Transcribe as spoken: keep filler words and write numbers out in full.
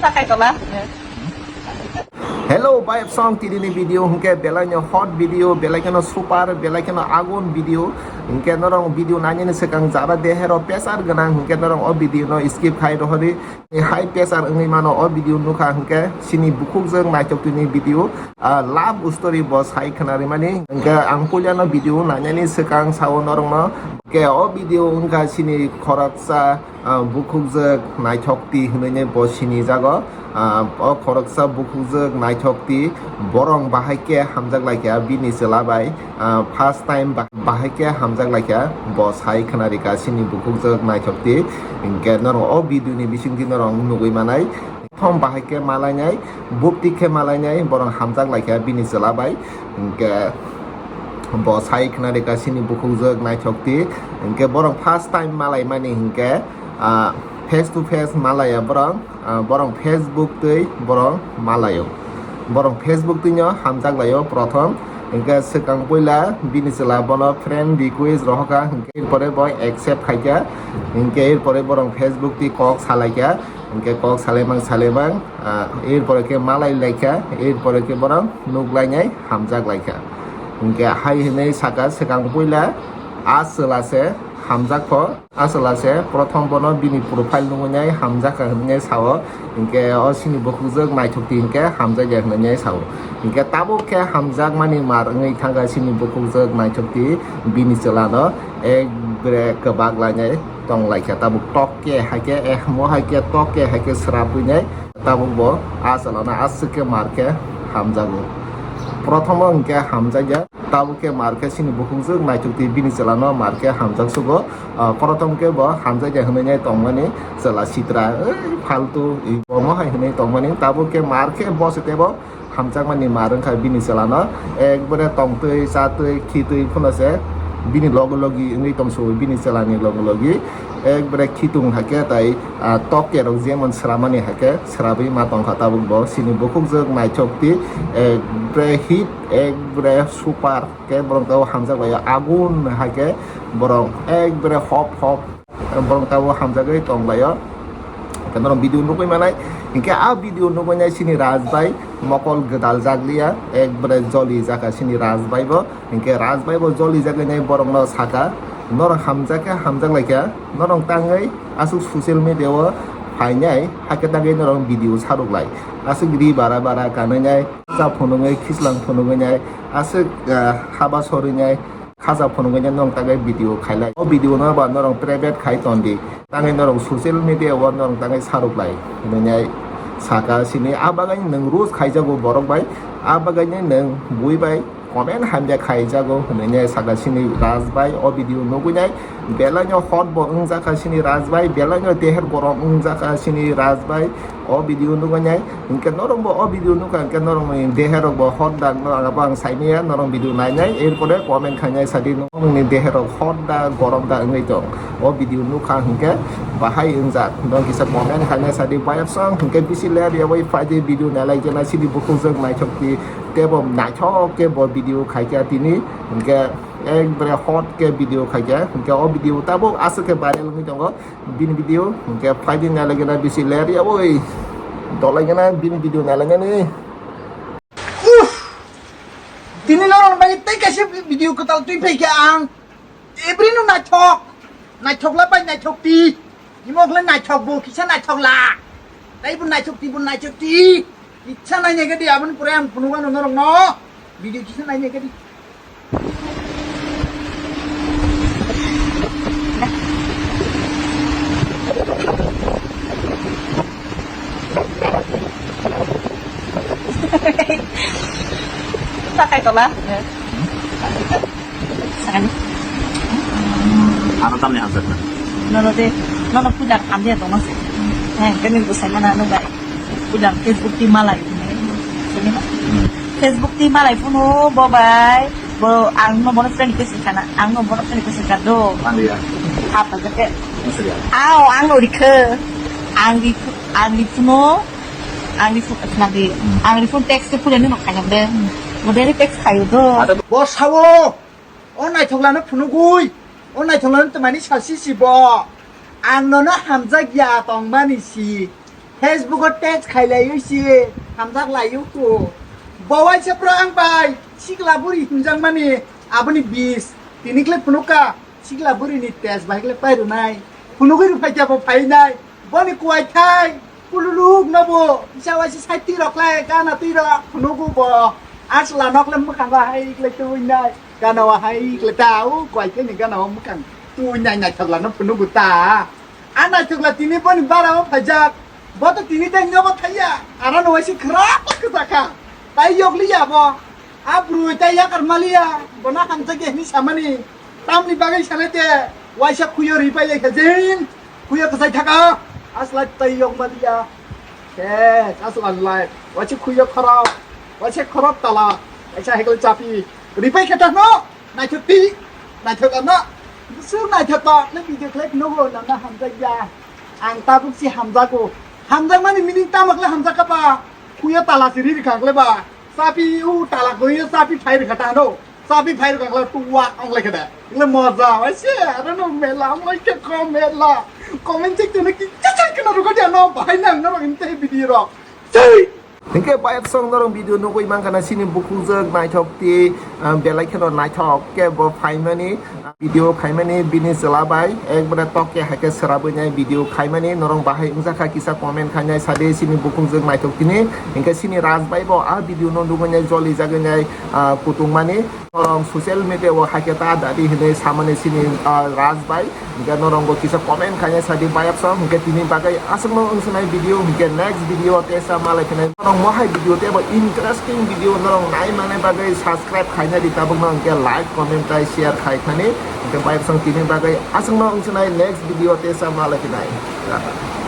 Takai tola. Hello, bai song tini ni video hwnkhe belai no hot video, belai no super, belai no agun video. Hwnkhe norong video nani ni swkang jara dehero pesar gwnang hwnkhe norong o video no skip khai rohori. High pressure wngwi mano o video nukha hwnkhe chini bukhukjwk naithok tini video, ah, love story bo sai khwnarimani. Hwnkhe ang puilano video nainani swkang sao norokno. Hwnkhe o video wngkha chini khoroksa, ah, bukhukjwk naithok ti hwnwi bo sinijago. Ah, o khoroksa bukhukjwk naithok ti borong bahai khe hamjak laikha bini chwla bai. Ah, first time ba-, bahai khe hamjak laikha, bo sai khwnarikha chini bukhukjwk naithok ti, hwnkhe norok o video ni bisingtwi norok nugwi manai, thom bahai khe malainai, bupti khe malainai, borok hamjak laikha bini chwla bai, hwnkhe bo sai khwnarikha chini bukhukjwk naithok ti, hwnkhe borok first time malaimani hwnkhe, ah, face to face malaya borok. Ah, borok Facebook twi borok malaio. Borok Facebook twino hamjak laio prothom. Hwnkhe swkang puila bini chwla bono friend request rohorkha, hwnkhe er pore bo accept khaikha. Hwnkhe er pore borok Facebook twi kok salaikha. Hwnkhe kok salaimang salaimang, ah, er pore khe malai laikha, er pore khe borok nuk lainai hamjak laikha. Hwnkhe hai hwnwi saka swkang puila a chwla se hamjak pho. Aswk se, prothom bono bini profile nugwi nai hamjak kha hwnwi sao, hinkhe o chini bukhukjwk naithok ti hinkhe hamjakya hwnwi nai sao. Hinkhe tabuk khe hamjakmani mar wngwi thangkha chini bukhukjwk naithok ti bini chwlano ekbre kwbak lainai tong laikha tabuk tok khe haikhe eh mo haikhe tok khe haikhe swrapwi nai. Tabuk bo a chwlano aswk khe mar khe hamjago. Prothomo hwnkhe hamjakya, tabuk khe mar khe chini bukhukjwk naithok ti bini chwlano mar khe hamjak sugo. Ah, prothom khe bo hamjakya hwnwi nai tongmani chwla sitra, "Ei, faltu, i bomo hai," hwnwi tongmani. Tabuk khe mar khe bo se tebo hamjakmani mar wngkha bini chwlano. Ekbare tongtwi, chatwi, khitwi phano se bini logi logi wngwi tongsugo bini chwlani logi logi. Ekbare khitung hakhe tai, ah, tok kerok jemon sramani hakhe srabwi ma tongkha tabuk bo. Chini bukhukjwk naithok ti, ekbare hit, ekbare super khe borok tabuk hamjak laio, agun hakhe borok ekbare hop hop borok tabuk hamjagwi tong laio. Khe norok video nugwi manai, hinkhe a video nugwi nai chini Raj bai mokol gwdal jak liya, ekbare joli jakha chini Raj bai bo. Hinkhe Raj bai bo joli jagwi nai borokno saka, "Norok hamjak khe hamjak laikha, norok tangwi aswk social media o phainai, hakhe tangwi norok video saruk lai. Aswk ri bara bara kanwi nai, khacha phunugwi, khislang phunugwi nai, aswk, ah, haba sorwi nai, khacha phunugwi nai, norok tangwi video khailai. O video no ba norok private khai tondi. Tangwi norok social media o norok tangwi saruk lai," hwnwi nai saka chini. A bagwi nwng roast khaijago borok bai, a bagwi nwng bui bai comment hamya khaijago hwnwi nai saka chini Raj bai. O video nugwi nai belai no hot bo wngjakha chini Raj bai, belai no deher gorom wngjakha chini Raj bai. O video nugwi nai hinkhe norok bo o video nukha hinkhe norok ni deher rok bo hot da, no abo ang saimaya, norok video nainai, er pore comment khainai sadi, norok ni deher rok hot da, gorom da wngwi tong. O video nukha hinkhe bahai wngjak, norok kisa comment khainai sadi, bayapsong hinkhe bisi ler yawi phaidi video nailai jana chini bukhukjwk naithok ti. Tebo naithok khe bo video khaikha tini, hinkhe ekbare hot khe video khaikha, hinkhe o video tabuk aswk khe viral wngwi tongo bini video, hinkhe phaidi nailai gana bisi ler yawi tolai gana bini video nailai gani. Uff! Tini norok bai tei kaisa video kwtal twi phai kha ang. Ebri no naithok. Naithok la bai naithok ti. Imo khle naithok bo kisa naithok la. Tai bo naithok ti bo naithok ti. Kisa nai nai gadi aboni pore ang phunuk ano norok no. Video kisa nai nai gadi. Takai tola. Sakani. Ano tamni hamjakna. Nono de, nono puja hamya tongma se. He, kani bwsai mana no bai. Puja Facebook ti malai. Sini ba? Facebook ti malai phunu bo bai. Bo ang no bono friend request kana. Ang no bono friend request ka do. Ano ya? Apa jake? Ano ya? Ao, ang no rikhe. Ang ri, ang ri phunu. Ang ri phunu khna di. Ang ri phunu text ke puja ni no kaya be. Mo deri text kayo do. Bo sawo. O naithoklano phunugwi, o naithoklano twmani sasi si bo. Ang nono hamjak ya tongmani si. Facebook o text khailaiwi si, hamjak laiwi ko. Bo waisa bro ang bai, sikla buri himjakmani, aboni bis. Tini khle phunukha, sikla buri ni text bai khle pairwnai. Phunugwi rwphai khe bo phainai. Boni kuaithai, kululuk nobo, isa waisa sai twi rok lai, gana twi rok, phunugu bo. Asla nok le mwkhang ba hai khle twi nai, gana wa hai khle ta, u kuaithai ni gana wa mwkhang twi nai naithokla no phunugu ta. A naithokla tini boni bara o phaijak, bo to tini tai nogo thaiya, ara no waisa khra kwchakha, tai yokliya bo. A bwrwi tai yakar maliya, bono hamjakya hinwi samani. Tamni bagwi sanai te, waisa khuyo ri pai lai kha jin, khuyo kwchai thaka, asla tai yok maliya. Yes, asla lai, waisa khuyo khorok, waisa khorok tala, waisa hekle chapi. Ri pai khe ta no, naithok ti, naithok ano. Su naithok to, le video clip no go na na hamjakya. Ang tabuk si hamjago. Hamjakmani meaning tamo khle hamjakha ba? Khuyo tala si ri ri kha khle ba? Chapi u tala khuyo chapi phai ri kha ta no. Chapi phai ri kha khle tu wa ong le khe da. Le moja, waisa, I don't know, mela, ong le khe ko mela. Comment section ki cha cha kna ru ko ja no, bahai nang no, inte video ro. Sei. Hinkhe bayapsong norong video nugwi mankha na sini bukhukjwk naithok ti, ah, belai kheno naithok khe bo phaimani, ah, video khaimani bini chwla bai ekbare tok khe hai khe swrabwi nai video khaimani norong bahai wngjakha kisa comment khainai sadi sini bukhukjwk naithok tini hinkhe sini Raj bai bo ah video no nugwi nai joli jagwi nai, ah, kutung mani. Norong social media o hai khe ta dadi hinwi samani sini, ah, Raj bai. Hinkhe norong bo kisa comment khainai sadi bayapsong. Hinkhe tini bagwi aswkno wngsinai video. Hinkhe next video tesa malai phinai. Norong mohai video tebo interesting video norong nai mane bagwi subscribe khainai di tabukno hinkhe like, comment tei share khai thani. Hinkhe bayapsong tini bagwi aswkno wngsinai next video tesa malai phinai.